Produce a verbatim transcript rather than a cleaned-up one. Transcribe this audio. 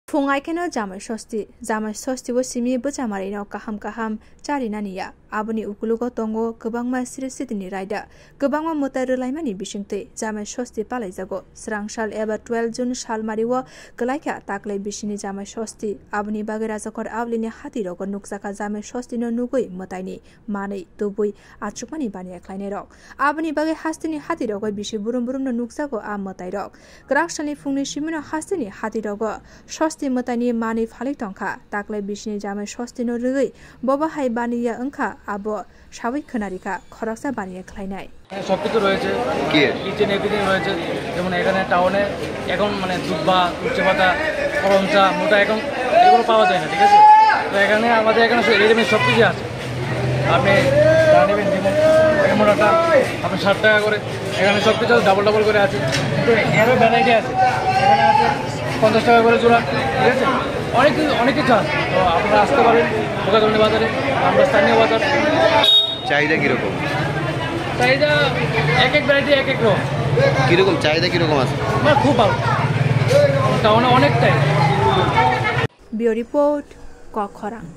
Phung aikheno jamai sosti, jamai sosti o simi bwchamarino kaham kaham charinani ya. Aboni ukulugo tongo kwbangma sri sitini raida, kwbangma mwtai rwlaimani bisingtwi jamai sosti palaijago. Srang sal eba twelve June salmari o kwlaikha taklai bisini jamai sosti. Aboni bagwi Rajakot Aulini hatirogo nukjakha jamai sostino nugwi mwtaini manwi tubui achukmani baniya khlainairok. Aboni bagwi hasteni hatirogo bisi burum burumno nukjago a mwtairok. Kwrak salni phungni simino hasteni hatirogo sosti mwtaini manwi phalwi tongkha. Taklai bisini jamai sostino rwgwi bobo hai baniya wngkha, abo sawi khwnarikha khoroksa baniya khlainai. সবকিছু রয়েছে। কি? Each and everything রয়েছে। যেমন এখানে টাউনে এখন মানে দুব্বা, উচ্ছে পাতা, করমচা, মোটা এখন এগুলো পাওয়া যায় না, ঠিক আছে? তো এখানে আমাদের এখানে সব রেডিমেড সব কিছু আছে। আপনি যা নেবেন, যেমন এমন একটা আপনার ষাট টাকা করে, এখানে সব কিছু ডাবল ডাবল করে আছে, কিন্তু এরও ভ্যারাইটি আছে। এখানে আছে পঞ্চাশ টাকা করে জোড়া, ঠিক আছে? অনেক কিছু, অনেক কিছু আছে। তো আপনারা আসতে পারেন বোকাধরণী বাজারে, আমরা স্থানীয় বাজার। চাহিদা কিরকম? চাহিদা এক এক ভ্যারাইটি এক এক রকম। কিরকম চাহিদা কিরকম আছে? না, খুব ভালো, টাউনে অনেকটাই। Bureau report, Kokkhorang.